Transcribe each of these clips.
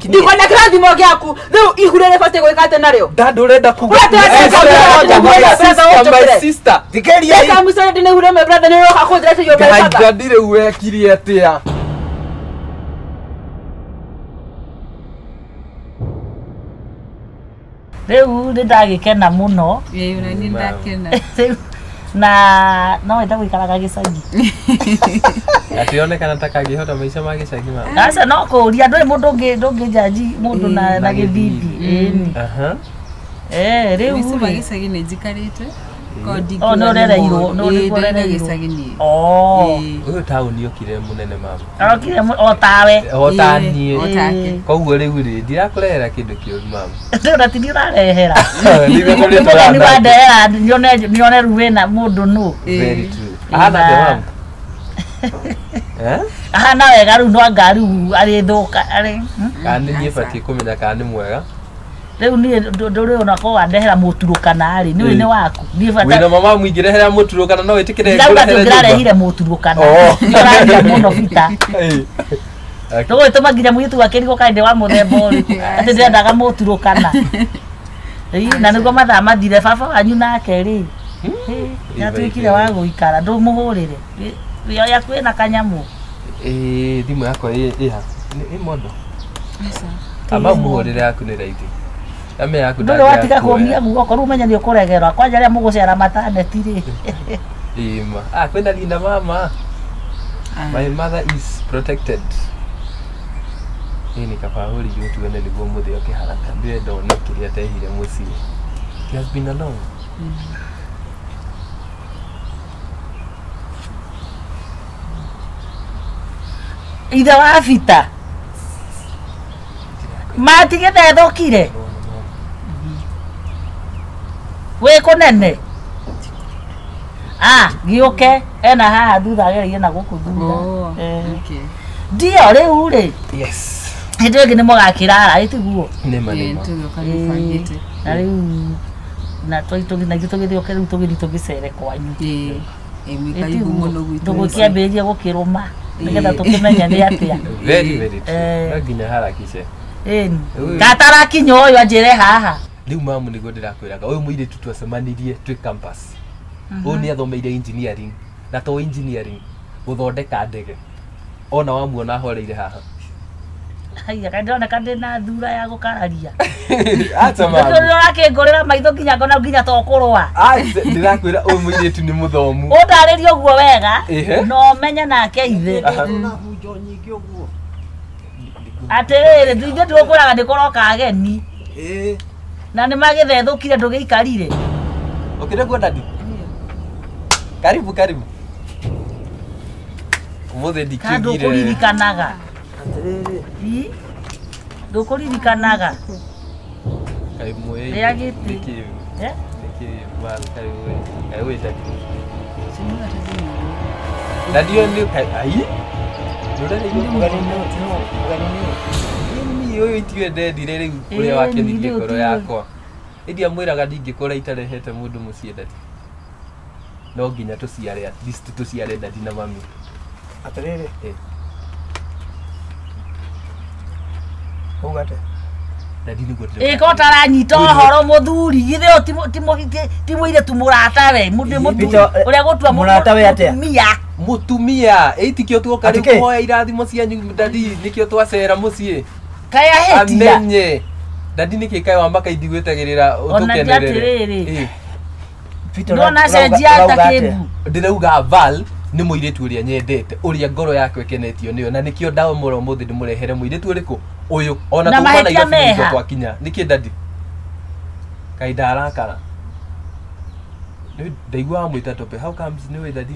Ndikona kĩrathimo gĩaku. Rĩu ihu rĩrĩ batiĩ gwĩka atĩa narĩo? Dad ũrenda kuga my sister. Thikĩrĩria. Reka mũcere ndĩ na ihu rĩa my brother nĩ ũroka kũnjĩra you're my father. Daddy rĩu wekire atĩa? Rĩu nĩ ndagĩkena mũno. Ĩĩ ona niĩ ndakena. Na no wenda gũikaraga gĩcagi. Gationekana ta kangĩhota maica ma gĩcagi mama. Aca no kũũria ndũrĩ mũndũ ũngĩ ndũngĩnjanji mũndũ na gĩthithi. Ĩni. Aha. Rĩu Maica ma rĩ. gĩcagi nĩ njikarĩte. Oh, no ũrereirwo, no nĩkuo ũrereirwo. Gĩcagi niĩ. Oh. Ũyũ taũni okire mũnene mama. Okire o tawe. O ta niĩ. O take. Koguo rĩu rĩ ndirakũrehera kĩndũ kĩũru mama. Ndĩrona ti niĩ ũrarehera. Nĩguo tũrĩ Mũgeni tũrana. wandehera nyone rĩu wĩna mũndũ nũ. Very true. Ahana atĩa mama? Eh? Ahana wega rĩu no anga rĩu arĩthũka arĩ. Kana nĩ niĩ batiĩ kũmenya kana nĩ mwega. Rĩu niĩ ndũrĩ ona korwo wandehera mũturũkana rĩ, nĩũĩ nĩ waku. Niĩ bata Wĩna mama mũingĩrehera mũturũkana no wĩtĩkĩre Ndauga atĩ ngũrehere nyũmba. ũngĩrarehire mũturũkana. Oh. Nĩ ũraria mũno Peter. Ĩĩ. Tũgũgĩtũma nginya mũirĩtu akĩrigwo kaĩ ndĩ wa mũthemba ũrĩkũ atĩ ndĩrendaga mũturũkana. Ĩĩ, na nĩguo mathaa mathire baba wanyu nake rĩ. Nĩatuĩkire wa gũikara ndũmũhũrĩre. Ĩyo yaku ĩna kanyamũ. Ĩĩ thimũ yakwa ĩ ha? Ĩ mondo. Amba mũhũrĩre yaku nĩ raithi. Ame yaku Ndũrĩ watiga kũmia guoko rĩu ũmenye nĩ ũkũregerwa kwanja rĩrĩa mũgũcera mataneti rĩ. Ĩĩ ma. Ah, kwĩna Linda mama. My mother is protected. Ĩĩ nĩ kaba hũrĩirwo tuone nĩguo mũthĩ oke haraka. Ndĩrenda one kĩrĩa atehire mũciĩ. It has been a long. Ithe wa Peter. Matigĩthethũkire. Wĩ kũnene? Ah, gĩũke ena haha thutha agereire na gũkũ thutha. Oh, okay. Ndio rĩu rĩ. Yes. Hĩndĩ ĩngĩ nĩ mũgakĩrara ĩtiguo. Nĩma Ĩĩ nĩma. tũgĩũka nĩbangĩte. Na rĩu na tũgĩthiĩ tũgĩũke rĩu tũgĩthiĩ tũgĩcere kwanyu. Ĩĩ. Ĩĩ mwĩ karibu mũno gwitũ. Tũgũkĩambĩrĩria gũkĩrũma nĩgetha tũkĩmenye nĩ atĩa. Very very true. No nginya harakishe. Ĩni. Gatarakinya ũyũ anjĩre haha. Rĩu mamu nĩguo ndĩrakwĩraga ũyũ mũirĩtu twacemanirie twĩ campus. Ũyũ nĩ athomeire engineering na to engineering gũthondeka ndege. Ona wamuona ahoreire haha. Haiya kaĩ ndĩroneka ndĩna thura ya gũkararia. Acha mamu. Nĩkĩo ũrakĩngũrĩra maitho nginya ngona nginya to kũrũa. Acha ndĩrakwĩra ũyũ mũirĩtu nĩ mũthomu. Ũndarĩrie ũguo wega Ehe. na ũmenye nake ithe. Na hunjo nyingĩ ũguo. Atĩrĩrĩ ithuĩ tũkwĩraga nĩ kũroka ageni. Ĩĩ. Na nĩ magĩthethũkire ndũgĩikarire. Ũkĩrĩ kuo daddy? Karibu karibu. Ũmũthĩ Kana ndikiugire. ndũkũririkanaga. Atĩrĩrĩ. Ĩ? Ndũkũririkanaga. Kaĩ mwĩ. Rĩa gĩtĩ. Nĩkĩ Eh? nĩkĩ ma kaĩ wĩ kaĩ wĩ daddy. Daddy ũyũ nĩ kaĩ ai. Ndũrereirwo Mũgeni nũ mũgeni nũ. Niĩ ũyũ itiwe ndendire rĩu ũrĩa Ĩĩ, wakenirie niĩ ngoro tiwe. yakwa. Ĩndĩ amwĩraga ndingĩkora itarehete mũndũ mũciĩ daddy. No nginya tũciare at least tũciare daddy na mami. Atĩrĩrĩ. Ĩĩ. Uga atĩa? Daddy nĩguo ndĩrenda. Ĩ ko ũtaranyita ũhoro mũthuri githĩ ũyũ ti mũirĩtu mũratawe Peter, ũrĩa gũtua mũratawe atĩa? mũtumia. Mũtumia ĩ tikĩo tuoka rĩu Atĩ kĩ? kũhoya irathimo cianyu daddy nĩkĩo twacera mũciĩ. Kaĩ ahĩtia. Amenye. Daddy nĩkĩ kaĩ wamba kaindi gwĩtagĩrĩra Ona ti ũtũkenerere. atĩrĩrĩ. Ĩ. Peter, Ndona ũrauga cenjia ta atĩa? kĩmbu. Ndĩrauga Val nĩ mũirĩtu ũrĩa nyendete ũrĩa ngoro yakwa ĩkenetio nĩyo na nĩkĩo ndamũra ũmũthĩ ndĩmũrehere mũirĩtu ũrĩkũ ũyũ ona Na tuma mahĩtia Nairobi nĩkĩo meha. twakinya nĩkĩ daddy kaĩ ndarakara Nĩ ndaigua wamwĩta tope how comes nĩwe daddy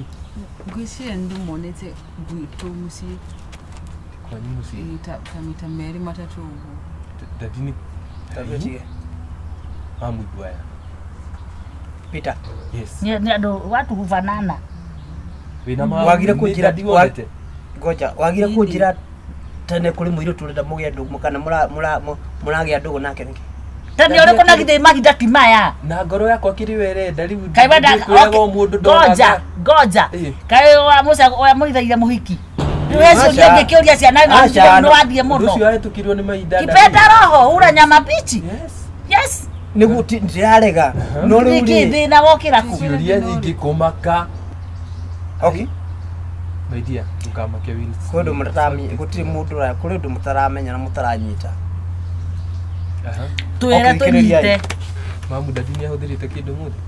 Ngwĩciria nĩ ndĩmuonete gwitũ mũciĩ. kwanyu mũciĩ Ĩĩ, ta mita merĩ matatũ ũguo. Daddy nĩ Tabia wamũigua aya Peter. yes Nĩ andũ watu hufanana. wĩna ma Wagire nĩ kũnjĩra daddy wonete Ngoja, wagire Nini? kũnjĩra tene kũrĩ mũirĩtu ũrenda mũgĩe ndũgũ kana mũragĩa ndũgũ nake nĩkĩ? Tene ũrĩkũ na githĩ mahinda ti maya. Na ngoro yakwa kĩrĩ we ĩrenda rĩu Kaĩ wenda ndĩkwĩraga o mũndũ ngoja ndonaga ngoja. Ĩ. Kaĩ wa mũca wa mũithaire mũhiki. Rĩu ũngĩkĩũria ciana no wathiĩ mũno. Ũcio ahĩtũkirwo nĩ mahinda. Kipenda roho ura nyama mbichi. Yes. Nĩguo ndĩrarega. No rĩu rĩ thĩna wokĩra kũ? Ciũria nyingĩ kũmaka. Okay. My dear, ndũkamake Wilson. Kwĩ ũndũ mũtaramenya, gũtirĩ mũndũ ũraya, kũrĩ ũndũ mũtaramenya na mũtaranyita. Twĩre tũnyite. Mamu dadi nĩ ahũthĩrĩte kĩndũ mũthĩ?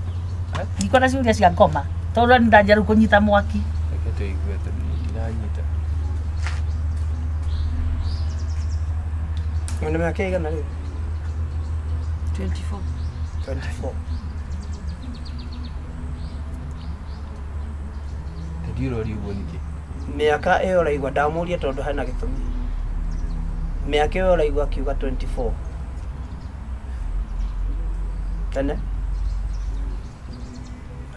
Ndikwenda ciũria cia ngoma. Tondũ nĩ ndanjia rĩu kũnyita mwaki. Reke tũigue tondũ ndiranyita. Wĩna mĩaka ĩigana rĩu? 24. 24. Dadi ũroria ũguo nĩkĩ? Mĩaka ĩyo ũraigua ndamũria tondũ hena gĩtũmi. Mĩaka ĩyo ũraigua akiuga 24. Tene?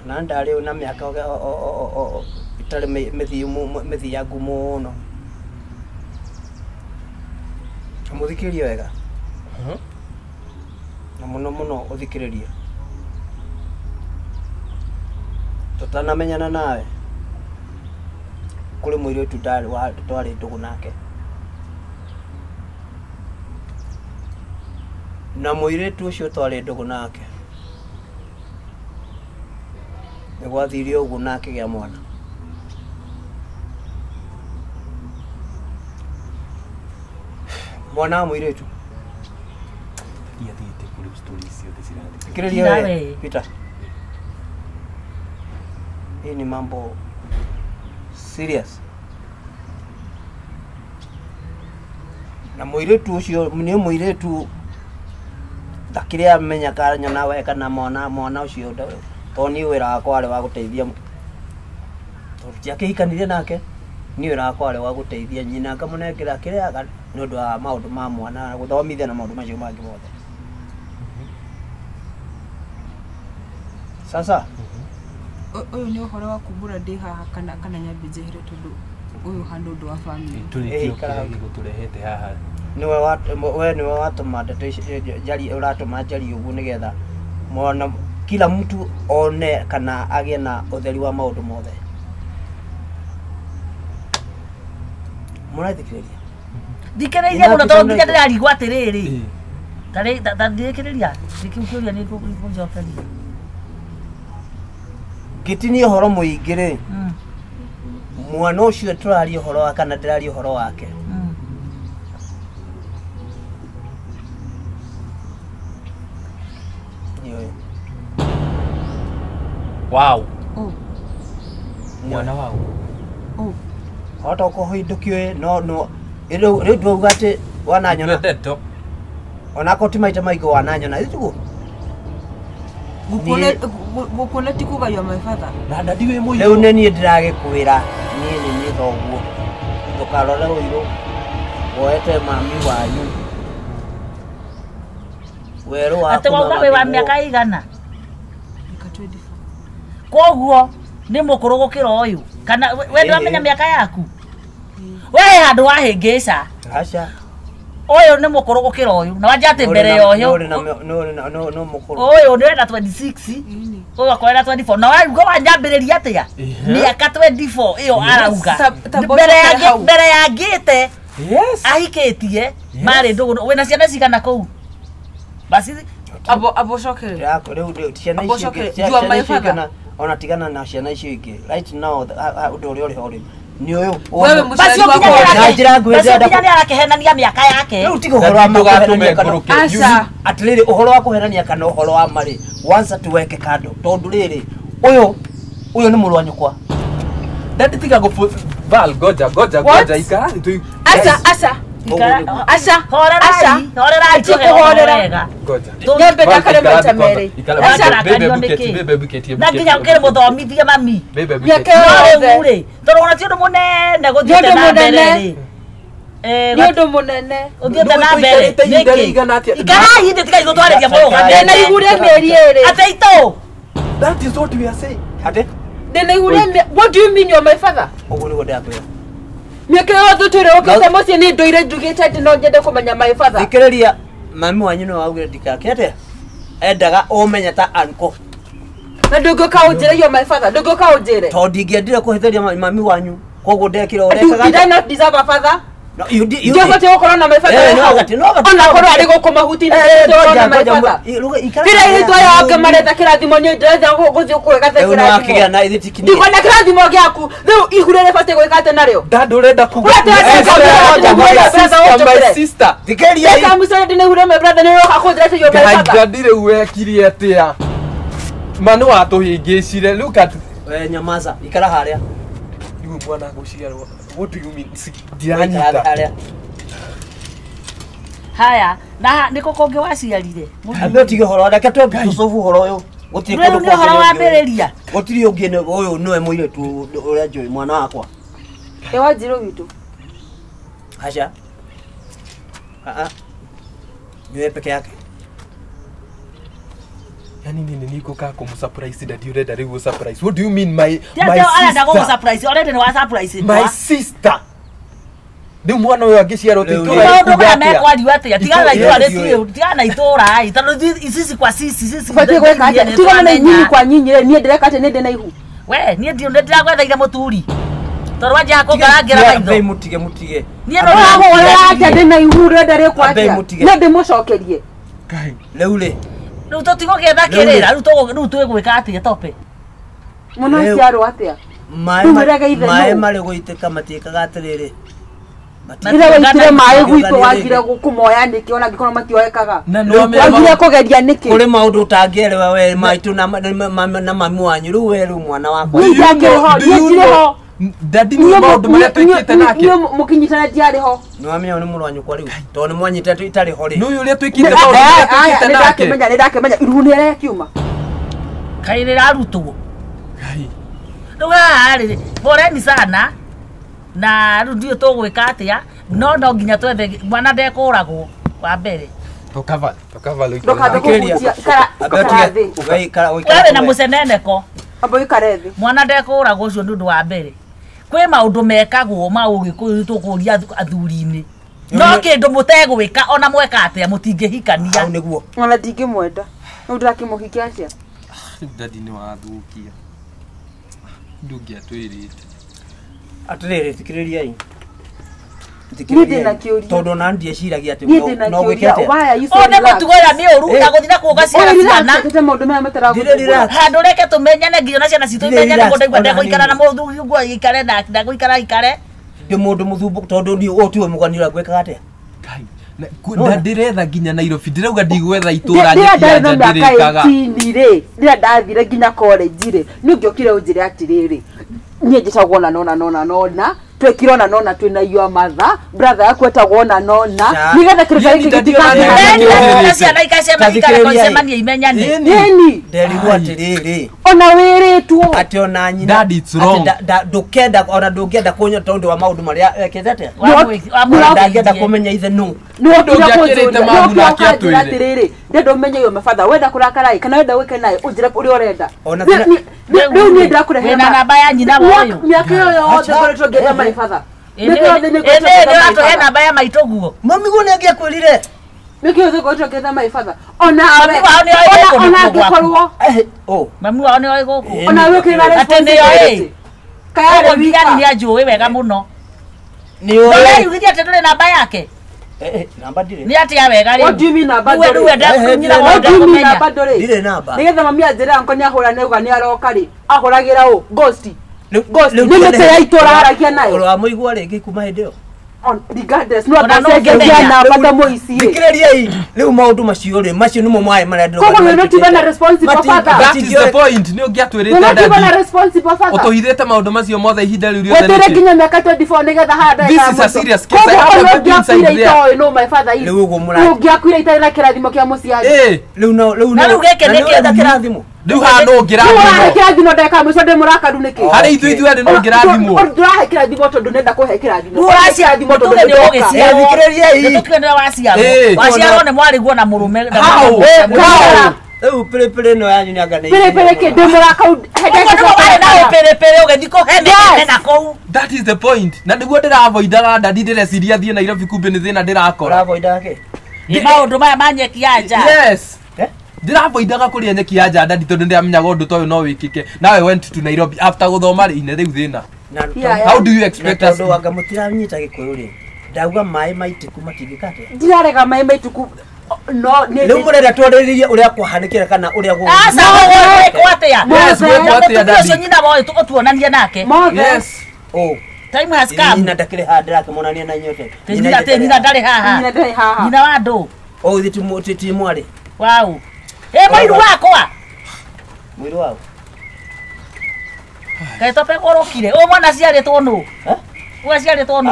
Na ndarĩ na mĩaka ĩtarĩ mĩthiangu mũno. Mũthikĩrĩrie wega. Na mũno mũno ũthikĩrĩrie. Tũtanamenyana nawe kũrĩ mũirĩtu twarĩ ndũgũ nake. Na mũirĩtu ũcio twarĩ ndũgũ nake nĩ gwathire ũguo na akĩgĩa mwana. Mwana wa mũirĩtu. Ndiathiĩte kũrĩ stories ciothe cirathiĩ. Thikĩrĩria we Peter. Hii ni mambo serious. Na mũirĩtu ũcio nĩ mũirĩtu ndakĩrĩ amenya kana nawe kana mwana ũcio tondũ niĩ wĩra wakwa warĩ wa gũteithia tondũ tiakĩhikanirie nake niĩ wĩra wakwa warĩ wa gũteithia nyina ngamũnengera kĩrĩa nĩ ũndũ wa maũndũ ma mwana gũthomithia na maũndũ macio mangĩ mothe. Sasa ũyũ nĩ ũhoro wa kumbũra ndĩ haha kana nyambe njehere tondũ ũyũ hana ũndũ wa family. Tũrĩkio kĩrĩa gĩgũtũrehete haha. Niwe niwe watũma ndeto ici njarie ũratũma njarie ũguo nĩgetha mwana kila mtu one kana agĩe na ũtheri wa maũndũ mothe. Mũrathikĩrĩria? Thikĩrĩria mũno tondũ nginya ndĩrarigwo atĩrĩrĩ. Ta thikĩrĩria kĩu kĩũria nĩ ngũnjokeria. Ngĩtinia ũhoro mũingĩ rĩ, mwana ũcio tũraria ũhoro wa kana ndĩraria ũhoro wake. Wow. Mwana wao. Hota ũkũhĩndũkio no no rĩu ndwauga atĩ wananyona. Onako ti maita maingĩ wananyona ĩtiguo. Gũkuona ti kuga you are my father. Na dadi wĩ mũirũ. Rĩu nĩ niĩ ndĩragĩkwĩra niĩ nĩ niĩ thoguo. Ndũkarore ũirũ woete mami wanyu. Werũ waku. Atĩ wauga wĩ wa mĩaka ĩigana? Mĩaka 24. Koguo nĩ mũkũrũ gũkĩra ũyũ kana we ndwamenya mĩaka yaku? We handũ wahĩngĩca. Aca. Ũyũ nĩ mũkũrũ gũkĩra ũyũ na wanja atĩ mbere ya ũyũ. No mũkũrũ. Ũyũ nĩ wena 26. Ũyũ akorwo ena 24 na wauga wanyambĩrĩria atĩa? Mĩaka 24 ĩyo arauga. Mbere ya ngĩte ahikĩtie marĩ ndũgũ wĩna ciana cigana kũu? Basi abo cokere. Rĩu ciana icio ingĩ ona tigana na ciana icio ingĩ right now ũndũ ũrĩa ũrĩ ho rĩ nĩ ũyũ. Basi ũkinya nĩ arakĩhenania mĩaka yake. Rĩu tiga ũhoro wa kũhenania kana atĩrĩrĩ ũhoro wa kũhenania kana ũhoro wa marĩ once tuweke kando tondũ rĩrĩ ũyũ nĩ mũrũ wa nyũkwa. Dadi tiga Val goja goja ikara tu. Aca aca. Aca horerai horerai tukuhorera. Goja. Nyambe ndakare maita merĩ. Aca bebe buketi na nginya ũkĩrĩ mũthomithie mami. Bebe buketi. No rĩu rĩ tondũ ona ti ũndũ mũnene gũthiĩte na mbere rĩ. Nĩ ũndũ mũnene ũthiĩte na mbere nĩkĩ? Ikarai thĩ tigai gũtwarĩria mũrũgamĩte. Ndĩna ihu rĩa mĩeri ĩrĩ. Atĩ itũ. That is what we are saying. Atĩ? Ndĩna ihu rĩa what do you mean you are my father? Ũguo nĩguo ndĩrakwĩra. Mĩaka yothe ũtũire ũkĩte mũciĩ nĩ ndũire njugĩte atĩ no nyende kũmenya my father. Thikĩrĩria mami wanyu nĩwe waugire ndikake atĩa? Endaga ũmenye ta uncle. Na ndũngĩũka ũnjĩre you are my father, ndũngĩũka ũnjĩre. Tondũ ndingĩendire kũhĩtĩria mami wanyu. Koguo ndekire ũrekaga. Did I not deserve a father? No, you did. You Ndiabatiĩ gũkorwo na my father. No, no, Ona korwo arĩ gũkũ mahuti-inĩ gũkorwo na my father. Kĩrĩa airĩtu aya angĩ maretha kĩrathimo niĩ ndĩretha gũthiĩ kwĩgatha Rĩu nĩwakĩgĩa kĩrathimo. na ithe ti kinyie. Ndikwenda kĩrathimo gĩaku. Rĩu ihu rĩrĩ batiĩ gwĩka atĩa narĩo? Dad ũrenda kuga Ũrenda my sister. Thikĩrĩria. Reka mũico ndĩ na ihu rĩa my brother nĩ ũroka kũnjĩra atĩ you're my Ngai father. dadi rĩu wekire atĩa? Ma nĩ watũhĩngĩcire. Look at We nyamaza, ikara harĩa. Rĩu mwana gũciarwo. What do you mean? Ikara Ndiranyita. harĩa. Haya, na nĩkũ kũngĩ waciarire? Ambe ũtige ũhoro, reke tũcobu ũhoro ũyũ. Gũtirĩ Rĩu kũndũ nĩ ũhoro kũngĩ wambĩrĩria. Gũtirĩ ũngĩ ũyũ nĩwe mũirĩtu ũrĩa njũĩ mwana wakwa. Ĩ Wanjirũ witũ. Aca. Ah ah. Niwe peke yake. Yani nini niko ka kũmũsurprise dadi ũrenda rĩu gũ-surprise. What do you mean my Ti my atĩ arenda gũgũ sister? surprise, already nĩ wa surprise. My sister. Rĩu mwana ũyũ angĩciarwo Rĩu itũra Maũndũ rĩkuga maya atĩa? mekwario atĩa? Tigana na itũra Yes, rĩtirĩ, tigana na itũra ĩ, tondũ sisi kwa sisi, sisi Batiĩ gwĩka atĩa? Tigana na nyinyi kwa nyinyi rĩ, niĩ ndĩreka atĩ nĩ ndĩ na ihu. We, niĩ ndiũ nĩ ndĩragwethaire mũturi. Tondũ wanjia kũngarangĩra Ambei maitho. mũtige mũtige. Niĩ no Ũrahũra atĩa ndĩ na ihu ũrenda rĩkwo Ambei atĩa? mũtige. Nĩ ndĩmũcokerie. Ngai. Rĩu rĩ. Rĩu tũtigũgĩetha kĩrĩra, rĩu rĩu twĩgwĩka atĩa tope? Mwana Rĩu- aciarwo atĩa? Maĩ Rĩu wĩrage ithe maĩ nũ? marĩ gũitĩka matiĩkaga atĩrĩrĩ. Rĩrĩa waitire maĩ gwitũ Matiũnganĩrĩire. wagire kũmoya nĩkĩ ona angĩkorwo matioekaga? Na Rĩu nĩwamenya Wagire kũgeria nĩkĩ? Kũrĩ maũndũ ũtangĩerewa we maitũ na mami wanyu rĩu we rĩu mwana wakwa. Niĩ ndiakĩrĩ ho, Do niĩ you ndirĩ know- ho. Dadi nĩ maũndũ marĩa twĩkĩte nake. Niĩ mũkĩnyitana ndiarĩ ho. Nĩwamenya nĩ mũrũ wa nyũkwa rĩu tondũ nĩmwanyita itarĩ ho rĩ. Nĩ ũyũ ũrĩa twĩkĩte maũndũ marĩa twĩkĩte nake. Nĩndakĩmenya nĩndakĩmenya iruhu nĩ rĩkiuma. Kaĩ rĩrarutwo. Ngai. Rĩu haha rĩ, poleni sana. Na rĩu ndiũĩ tũgwĩka atĩa, no no nginya twethe mwana ndekũragwo wa mbere. Tokava, tokava rĩu. Ndũkambe Thikĩrĩria. kũhutia ikara Ambe ikara ũtige. thĩ. We ikara ũikara Wewe na we. mũceneneko. Amba ũikare thĩ. Mwana ndekũragwo ũcio nĩ ũndũ wa mbere. Kwĩ maũndũ mekagwo ma ũgĩkũyũ tũkũria athuri-inĩ. No kĩndũ mũtegwĩka ona mweka atĩa mũtingĩhikania. Hau nĩguo. Ona ndingĩmwenda. Rĩu ndĩrakĩmũhikia atĩa? Rĩu dadi nĩ wathũkia. Ndũngĩatwĩrĩte. Atĩrĩrĩ thikĩrĩriai. Niĩ ndĩna kĩũria. Tondũ ona ndieciragia atĩ Niĩ ndĩna no gwĩke kĩũria. atĩa. Why are you so Ũyũ nĩ relaxed? mũtugo ũrĩa mĩũru na gũthiĩ na kuonga ciana Ũyũ ciana. relaxed ĩte maũndũ maya Ndirĩ mataragũthumbũra. relaxed. Handũ reke tũmenyane nginya na ciana citũ Ndirĩ imenyane relaxed kũndũ ndaigua ona ndegũikara na hanini. mũthuri ũguo aikare na ndegũikara aikare. Ndĩ mũndũ mũthumbũku tondũ niĩ ũyũ tiwe mũgani ũrĩa ngwĩkaga atĩa. Ngai. Nona. Ndĩretha nginya Nairobi ndĩrauga ndigwetha itũra Rĩrĩa nyeki ya ndarĩ na nja mĩaka ndĩrĩkaga. 18 rĩ, rĩrĩa ndathire nginya college rĩ, nĩ ũngĩokire ũnjĩre atĩrĩrĩ, niĩ njĩtagwo na nona nona nona, twekire ona nona twĩna your mother, brother yaku etagwo ona nona, Cha. nĩgetha kĩndũ ta Niĩ gĩkĩ ndationa gĩtikahane. nĩ Ndĩrenda ciana ikacemania Tathikĩrĩriai. ikacemania imenyane. Ĩni. Ĩni, Nderirwo atĩrĩrĩ. ona wĩrĩtwo. Atĩ ona nyina. Dad, it's atĩ wrong. ndũkenda ona ndũngĩenda kũnyua tondũ wa maũndũ marĩa ekĩte atĩa. Ndangĩenda kũmenya ithe nũ. Nĩwokire Ũndũ ũngĩakĩrĩte kũnjũria, mamu nĩwokire nake ũkanjĩra atwĩre. atĩrĩrĩ, ndĩrenda ũmenye your father, wenda kũrakara ĩ, kana wenda gwĩkena ĩ, ũnjĩre ũrĩa ũrenda. Ona Rĩu niĩ ndĩrakũrehera Wĩna namba ya nyina wa ũyũ. Mĩaka ĩyo yothe ngoretwo ngĩetha my father. Mĩaka yothe nĩ ngoretwo Ĩndĩ ngĩetha my ũratũhe father. namba ya maitũ guo. Mami guo nĩangĩakwĩrire. Mĩaka yothe ngoretwo ngĩetha my father. Ona Mami wao nĩ oĩ gũkũ ona nĩkuo gwaku. angĩkorwo Oh. Mami wao nĩ oĩ gũkũ. ona we ũkĩrĩ na Atĩ nĩo ĩ. responsibility. Kayarĩ Ũguo nginya wika. nĩ anjũĩ wega mũno. Nĩ ũĩ. Ndũreyugithia atĩ ndũrĩ namba yake. Namba ndirĩ. Nĩ atĩa wega rĩu. What do you mean namba Rĩu ndũrĩ? rĩu enda nyina wao What do you mean ndekũmenya. namba ndũrĩ? Ndirĩ namba. Nĩgetha mami anjĩre anko nĩahũra nĩauga nĩaroka rĩ, ahũragĩra ũ? Ghost. Rĩu- Ghost. rĩu Nĩ mĩtĩ ya itũra aragia nayo. Ũramũigua rĩngĩ kuma hĩndĩ ĩyo. Regardless, no Ona no andacenjagia ũngĩmenya. namba ta mũici rĩ. Thikĩrĩriai rĩu maũndũ macio rĩ macio nĩmo maĩ marĩa ndĩrauga Koguo nĩ you're not even a responsible father. That is the point. Nĩ ũngĩatwĩrĩte You're not even a dadi. responsible father. Ũtũhithĩte maũndũ macio mothe ihinda rĩu rĩothe Wetere nĩkĩ? nginya mĩaka 24 nĩgetha haha ndagĩka This ya is a mũico. serious case. I Koguo have a ona baby inside ũngĩakuire there. itoĩ no my father is. Rĩu ũguo mũra- Ũngĩakuire itarĩ na kĩrathimo kĩa mũciari. Ĩ, Rĩu no rĩu Na no rĩu gĩkĩ na nĩ nĩ ũrenda kĩrumi. kĩrathimo. Rĩu haha no Rĩu ũrahe ũngĩrathimwo. kĩrathimo ndagĩka ya mũico ndĩ mũrakaru nĩkĩ? Harĩ ithuĩ ithuerĩ no ũngĩrathimwo. Ndũrahe kĩrathimo tondũ nĩenda kũhe kĩrathimo. Rĩu Ũrahe kĩrathimo tondũ tuge nĩ nĩndoka. ũgĩciarwo. Thikĩrĩriai. Nĩ tũkiuge nĩwe waciarwo. Ĩ. Waciarwo nĩ mwarĩguo na mũrũme. na How? mũrũme. How? Rĩu pĩrĩpĩrĩ ĩno yanyu nĩ anga nĩ Pĩrĩpĩrĩ kĩ ndĩ mũrakaru. Ũguo nĩguo warĩ na ũpĩrĩpĩrĩ ũgĩthiĩ kũhe Yes. na kũu. That is the point. Na nĩguo ndĩravoidaga dadi ndĩreciria thiĩ Nairobi kumbe nĩ thĩna ndĩrakora. Ũravoidaga kĩ? Nĩ maũndũ maya ma nyeki ya nja. Yes. Eh? Ndĩravoidaga kũrĩa nyeki ya nja dadi tondũ ndĩramenyaga ũndũ ta ũyũ no wĩkĩke. Now I went to Nairobi after gũthoma rĩ ine rĩu thĩna. How do you expect us? Tondu anga mutiranyita gikuyu ri. Ndauga mai maitiku matingikate. Ndirarega mai maituku no ni Riu murenda twarĩrĩrie ũrĩa kwahanĩkire kana ũrĩa gũ. Aca gwĩkwo atĩa? Yes, gwĩkwo atĩa, daddy? Ũcio nyina woĩ tũtuonanie nake. Yes. Oh. Time has come. Nyina ndakĩrĩ haha ndĩrakĩmonania na inyuĩ. Nyina te nyina ndarĩ haha. Nyina ndarĩ haha. Nyina wa andũ. Oh, thi ti mwarĩ. Wow. Eh mũiru wakwa. Mũiru wao. Kaĩ tope kũrũkire. Ũyũ mwana aciarĩtwo nũ? Ũyũ aciarĩtwo nũ?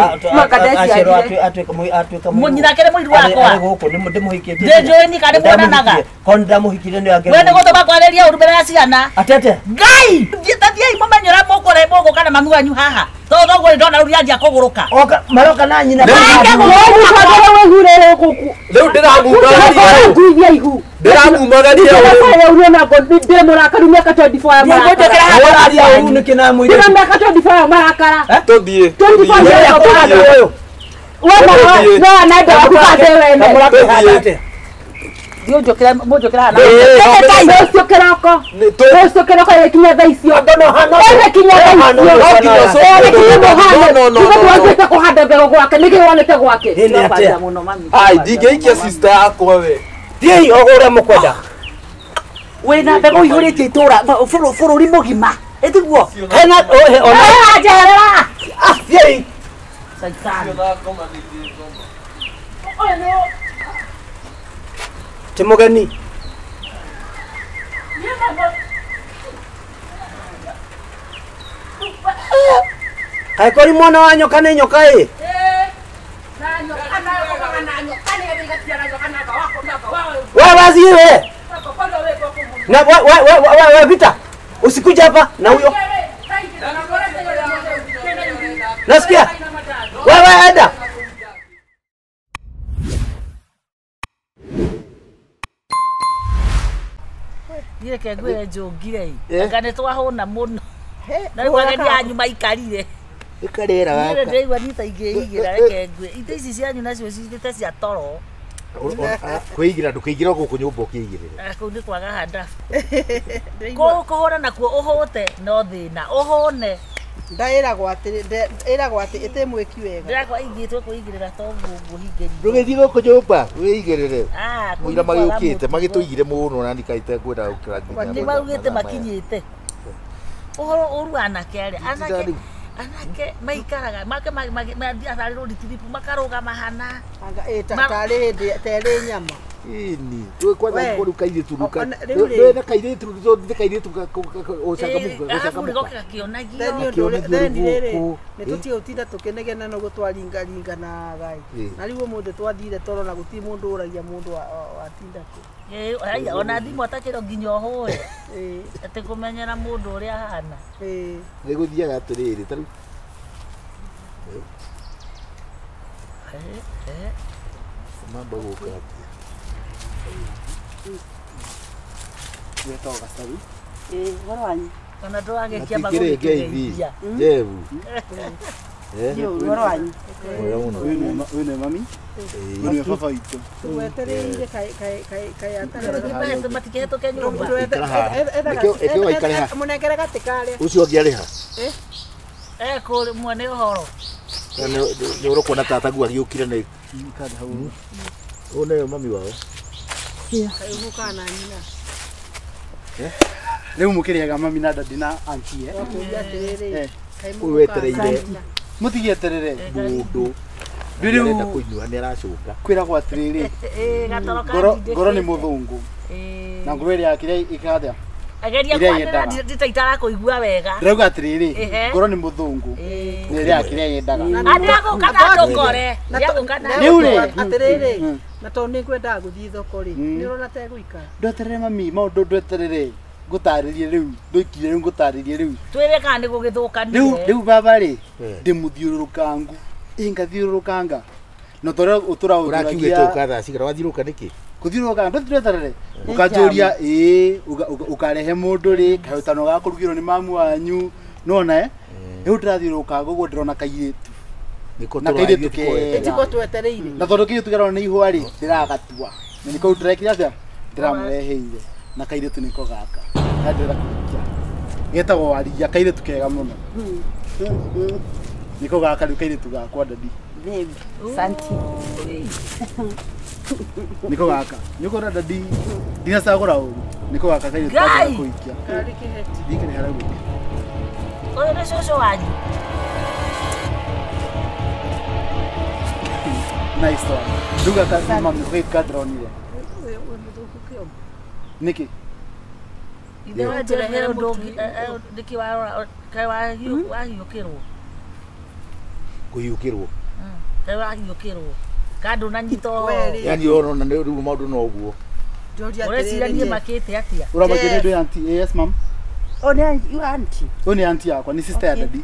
Atuĩka Nyina akĩrĩ mũiru wakwa. Arĩ gũkũ nĩ ndĩmũhikĩtie. Ndĩnjũĩ ni kana muonanaga. Ko ndamũhikire nĩ angĩ. We nĩ gũtũma kwarĩria ũru mbere ya ciana. Atete. Ngai! Tathiai mũmenye ũrĩa mũkũre mũgũka na mami wanyu haha. Tondũ noguo nĩ ndona rĩu nĩanjia kũgũrũka. Oka maroka na nyina. Rĩu ndĩramumagaria. Ihu. Ndĩramumagaria. Ndĩ mũrakaru mĩaka 24 ya marakara. Ũraria ũru nĩkĩ na mũirĩtu? Ndĩna mĩaka 24 ya marakara. Tũthiĩ. 24 ya marakara. We no anaenda wakukate wene. Mũnjũkĩra mũnjũkĩra hana. Rũciũ kĩroko. Rũciũ kĩroko ĩgĩkinya thaa icio. Ĩgĩkinya thaa icio. Ĩgĩkinya mũhano. Tiga twanjĩte kũhanda mbegũ gwake nĩkĩ wonete gwake. Ai ndingĩikia sister yakwa we. Thiĩi o ũrĩa mũkwenda. Wĩna mbegũ ihũrĩtie itũra bũrũri mũgima. Ĩtiguo. Hena ona. Njerera. Thiĩi. Caitani. Ti mũgeni. Kaĩ kũrĩ mwana wa nyoka nĩ nyoka ĩ? We wazi we. Na we we Vita. Usikuja hapa na huyo. Nasikia? Wewe enda. Reke ngwire njũngire anga nĩ twahũna mũno. Na rĩu ageni anyu maikarire. Ikarĩra Niĩ gaka. ndĩraigua niĩ ta ingĩigĩra reke ngwire. Itĩ ici cianyu nacio citĩte cia toro. Kwĩigĩra ndũkĩingĩra gũkũ nyũmba ũkĩigĩrĩre. Kũu nĩ kwaga handabu. Kũhũra nakuo ũhũte no thĩna. Ũhũne. Ndaĩragwo atĩ ĩragwo atĩ ĩtĩ mwĩki wega. Ndĩrakwa ingĩtwo kwĩigĩrĩra to ũguo nguhingĩria. Ndũgĩthiĩ gũkũ nyũmba wĩigĩrĩre. Kũu Mũira nĩ kwaga magĩũkĩte mũtugo. magĩtũigire mũno na nikaite ngwenda gũkĩra nginya. Nĩ maugĩte makinyĩte. Ũhoro ũru anake arĩa anake anake maikaraga make mathiaga road trip makarũgama hana. Anga ĩ tarĩ hĩndĩ terĩ nyama. Ĩni. Rĩu kwanza We. kũrĩ kairĩtu O- ruka. ona- rĩu rĩ- Ndĩ kairĩtu ndĩ kairĩtu ũcangamũka Arabu ũcangamũka. goka gakĩonagio. Then ũndũ ũrĩa then rĩrĩ nĩ tũtige gũtinda tũkĩnegena no gũtwaringaringanaga ĩ. Na rĩu ũmũthĩ twathire toro na gũtirĩ mũndũ ũragia mũndũ watinda kũ. Ĩĩ, ona thimũ atakĩro nginya ũhũre. Ĩĩ. Atĩ kũmenyera mũndũ ũrĩa ahana. Ĩĩ. Nĩ gũthiaga atĩrĩrĩ ta rĩu mamba gũka atĩa. Wetagwo Gacaru. Ĩĩ, ũhoro wanyu. Ona ndũragĩkia Matikĩrĩ ngeithi. Jebu. Nĩ ũhoro wanyu. Mwega mũno. Ũyũ nĩ mami. Ũyũ nĩ baba witũ. Tũgwetereire kaĩ atarĩ. Matikĩhĩtũke nyũmba. Ikara haha. Ĩkĩo waikare haha. Mũnengere gatĩ karĩa. Ũcio ũngĩ arĩ ha? Ekũrĩ mwene ũhoro. Nĩ ũrokona tataguo agĩũkire nĩ. Ũyũ nĩwe mami wao. Kaĩ ũgũkaga na nyina. Rĩu mũkĩrĩaga mami na dadi na auntie. Wakũria atĩrĩrĩ. Kaĩ Ũyũ mũgũkaga na wetereire nyina. Mũtigĩeterere. mũndũ Rĩu arenda kũnyua nĩ aracoka. kwĩragwo atĩrĩrĩ. Ĩĩ, gatoro Ngoro ngoro nĩ kandindĩkĩte. mũthũngũ. Ĩĩ. Na ngoro ĩrĩa kĩrĩa ĩkaga atĩa? Ageria Ĩrĩa kwanĩra yendaga. nditaitara kũigua wega. Ndĩrauga atĩrĩrĩ, Ehe. ngoro nĩ mũthũngũ. Ĩĩ. Na ĩrĩa kĩrĩa yendaga. Ndĩragũka na ndũkore. Ndĩragũka na Rĩu rĩ. Atĩrĩrĩ, na tondũ nĩ ngwendaga gũthiĩ thoko rĩ, Mm. nĩ ũrona tegũikara. Ndweterere mami, maũndũ ndweterere. Ngũtarĩrie rĩu, ndũikire rĩu ngũtarĩrie rĩu. Twĩre kana nĩ Rĩu gũgĩthũkanire. rĩu baba rĩ, ndĩmũthiũrũrũkangu. Ĩ ngathiũrũrũkanga. Na torĩa ũtũra Ũrakiugĩte ũka thaa cigana wathiũrũrũka nĩkĩ? Gũthiũrũrũka ndweterere. Ũkanjũria ĩĩ, ũkarehe mũndũ rĩ, kaĩ ũtano gakũrugĩrwo nĩ mamu wanyu. Nĩwona eh? Rĩu ndĩrathiũrũrũkanga ũguo ndĩrona kairĩtu. Nĩko Na kairĩtu kega. Ĩtiko twetereire. Na tondũ kairĩtu karona nĩ ihũa rĩ, ndĩragatua. Na nĩko ndĩrekire atĩa? Ndĩramũreheire. Na kairĩtu nĩko gaka. Kandĩra kũhikia. Getagwo Waria, kairĩtu kega mũno. Niko gaka rĩu kairĩtu gakwa dadi. Babe, santi. Niko gaka. Niko dadi. Ndinacagũra ũru. Niko gaka kairĩtu gakwa kũikia. Ndikĩrĩ harĩa gũikia. Ũyũ nĩ cũcũ wanyu. Nice one. Rĩu gaka mami nĩko kadronire. Nĩkĩ? Ithe wa njerehere ũndũ ũngĩ nĩkĩ warora kaĩ wahiũkĩrwo? Kũhiũkĩrwo? Kaĩ wahiũkĩrwo? Ka ndũnanyita ũhoro? Yaani ũrona rĩu maũndũ no ũguo. Ũreciria niĩ makĩte atĩa? Ũramakia nĩ ndũ auntie? Yes ma'am. Oh, nĩ you auntie. Ũyũ nĩ auntie yakwa, nĩ sister ya daddy.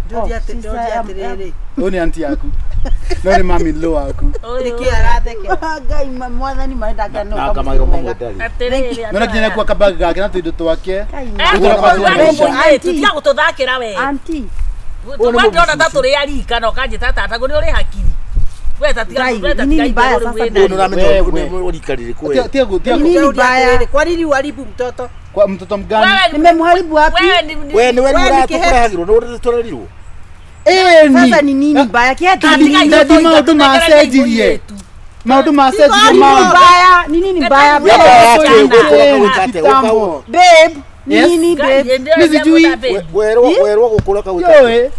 Njoria atĩrĩrĩ. Ũyũ nĩ auntie yaku. No nĩ mami in law waku. Nĩkĩ arathekera? Ngai mwathani marenda ngano. Na kamagĩro mamwe ndarĩ. Atĩrĩrĩ. No nginya kuoka kabag gake na tũindo twake. Tiga gũtũthakĩra we. Auntie. Ndona ta tũrĩ arika na ũkanjĩta tata ngo nĩ ũrĩ hakiri. We ta tiga we ta tiga mbaya sasa. Ndio uramenya ũrika rĩrĩkũ we. Tiga tiga nini mbaya? Kwa nini uharibu mtoto? Kwa mtoto mgani? Nimemharibu wapi? Wewe ni wewe ũratũrehagĩrwo nĩ ũratũrerirwo. Sasa ni nini mbaya? Daddy maũndũ macenjirie. Maũndũ macenjirie mbaya. Ni nini mbaya? Babe, ni nini babe? Ni sijui. Werwo gũkũra kagwĩka.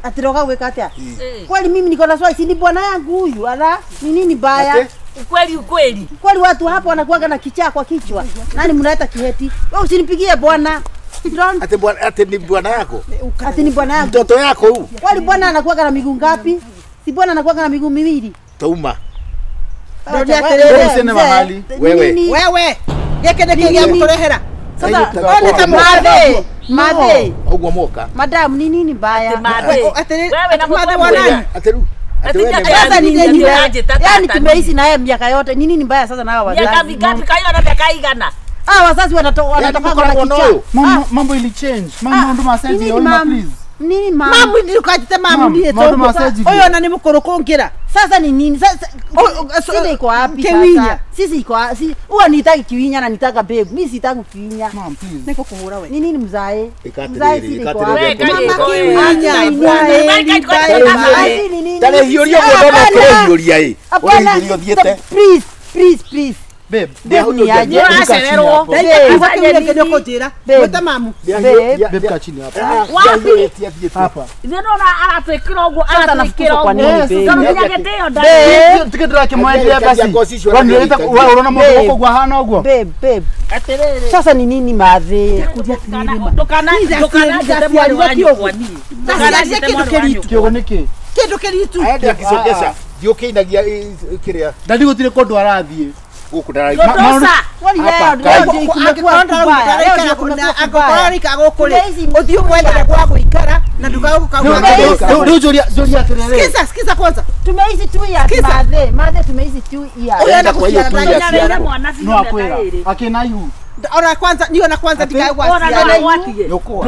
Atiroga gwĩka atĩa? Kweli mimi niko na swali, si ni bwana yangu huyu ala? Ni nini mbaya? Ukweli ukweli. Kweli watu hapo wanakuanga na kichaa kwa kichwa. Nani mnaleta kiheti? Wewe usinipigie bwana. Ate bwana, ate ni bwana yako? Ate ni bwana yangu. Mtoto yako huu. Kweli bwana anakuanga na miguu ngapi? Si bwana anakuanga na miguu miwili. Tauma. Wewe mahali. Wewe. Wewe. Geke neke gya mutorehera. Sasa wewe madhe. Uguo moka. Madam ni nini mbaya? Wewe na madhe wa nani? Ate ru. Sasa ni nini? Yaani tumeishi na yeye miaka yote. Ni nini mbaya sasa na hawa wazazi? Miaka mingapi kayo na miaka igana? Ah, wazazi wanatoka kwa kichaa. Mambo ili change. Mambo ndo maseji ona please. Nini mama? Mamu ndio kajite mamu ndiye to. Oyo na ni mukuru kungira. Sasa ni nini? Sasa sisi iko wapi sasa? Sisi iko si huwa nitaki kiwinya na nitaka babe. Mimi sitaki kiwinya. Mom please. Niko kuhura we. Ni nini mzae? Mzae sisi iko wapi? Mama kiwinya. Tare hiuria gwo no hiuria ĩ. Uri hiuria thiete. Please, please, please. Babe, babe ni aje? Uracererwo. Babe, mamu. Babe ka chini hapa. Wapi? Hapa. Ithe ndona aratwĩkĩra ũguo aratwĩkĩra ũguo. Nginya gĩtĩo ndarĩ. Tikidra kimwendea basi. Wewe unaona mambo yako kwa hana ũguo. Babe, babe. Atĩrĩrĩ. Sasa ni nini madhe? Ndũkana ndũkana mwari wanyu kwa niĩ. Sasa kindu kĩritu. Kĩogo nĩkĩ? Kindu kĩritu. Aende akisongesha. Ndiũkĩinagia kĩrĩa. Ndadi gũtirĩ kũndũ arathiĩ. Gũkũ ndaraigua. Ũthiĩ mwethere gwa gũikara na Rĩu njũria atĩrĩrĩ. Sikiza, sikiza kwanza. Tumeishi 2 years madhe, madhe tumeishi 2 years. Ũyũ enda gũciara mwana No akwĩra. Akĩna ihu. Ona kwanza niyo na kwanza ndikaigwa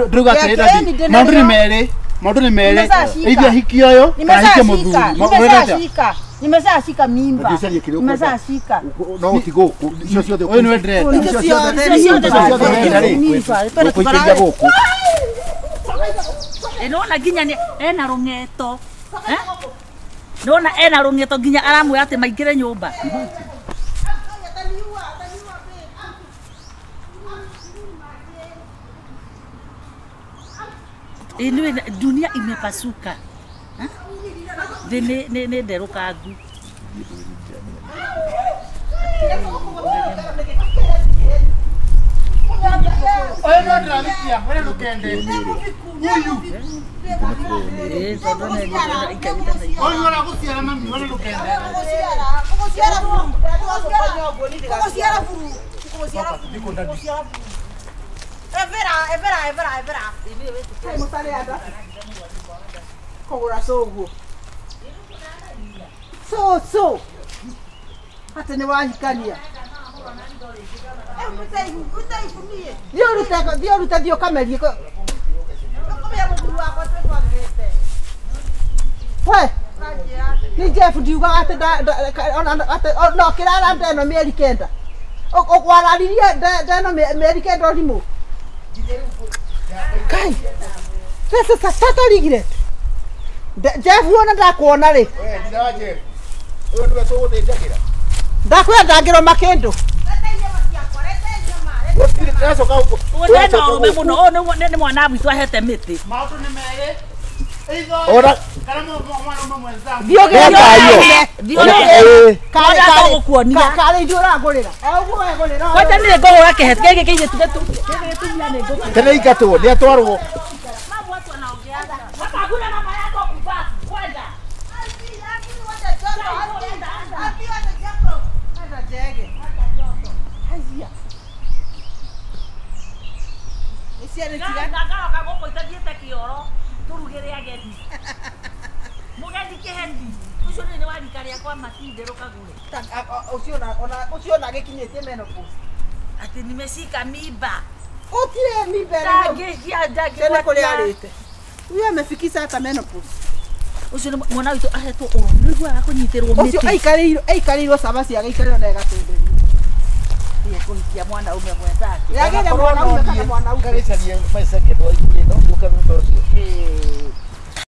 Ndauga atĩrĩ dadi. Maũndũ nĩ merĩ. Maũndũ nĩ merĩ. Either hiki ũyũ kana hike mũthuri. Nimeshashika mimba. Nimeshashika. No utigũkũ. Icio ciothe. Ũyũ nĩwe ndĩrenda. Icio ciothe. Icio ciothe. Gũkũikĩria gũkũ. Nĩwona nginya ena rũng'eto. Nĩwona ena rũng'eto nginya aramwĩra atĩ maingĩre nyũmba. Anyway, dunia imepasuka. Thĩ nĩ nderũkangu. Ũyũ no ndĩrarikia, we ndũkende. Ũyũ. Ũyũ aragũciara mami, we ndũkende. Gũgũciara buru. Gũgũciara buru. Evera, evera, evera, evera. Kũgũra cũguo. So. Ate nĩ wahikania. Thiĩ ũrute thiĩ ũkamerie. We, ni Jeff ndiugaga atĩ no kĩrara ndeno mĩeri 9. Ũkwararirie ndeno mĩeri 9 ũrimũ. Kai. Sasa sasa regret. Jeff wona ndakuona ri. We ndira Jeff. Uyu niwe tũgũthĩnjagĩra. Ndakwenda ndangĩrwo makĩndũ. Gũtirĩ ndĩracoka gũkũ. Ũyũ no ũme mũno, ũyũ nĩ mwana witũ ahete mĩtĩ. Maũndũ nĩ merĩ. Ora kana mwana ũmwe mwenzangu. Thiĩ Karĩ karĩ karĩ ithuĩ ũragũrĩra. Ũguo wegũrĩra. Kwanja nĩ ngũhũra kĩheti gĩkĩ kĩirĩtu gĩtu. Gĩkĩ gĩtumia nĩ ngũkũ. Tene ingatwo nĩ atwarwo. Mamu watu wanaongeaga. Hapa hakuna mama yako kuvaa. Kwenda. Ndagaroka gũkũ itathiĩte kĩoro tũrugĩre ageni. Mũgendi kĩheti. Ũcio nĩ wa rika rĩakwa matinde rũkagũre. Ũcio ona agĩkinyĩtie menopause. Atĩ nimeshika mimba. Gũtirĩ mimba ĩrĩ. Ndangĩcia Tene kũrĩa arĩte. Huyo amefikisha hata menopause. Ũcio nĩ mwana witũ ahetwo ũrũme. Nĩ ũiguaga kũnyitĩrwo Ũcio mĩtĩ. aikarĩirwo aikarĩirwo cabaci agĩikarĩrwo na ĩgatwenderio. Thiĩ kũhikia mwanaume mwenzake. Yagĩire mwanaume kana mwanaume. Ngagĩcarie maica kĩndũ wa igũrũ no ngũke thutha ũcio.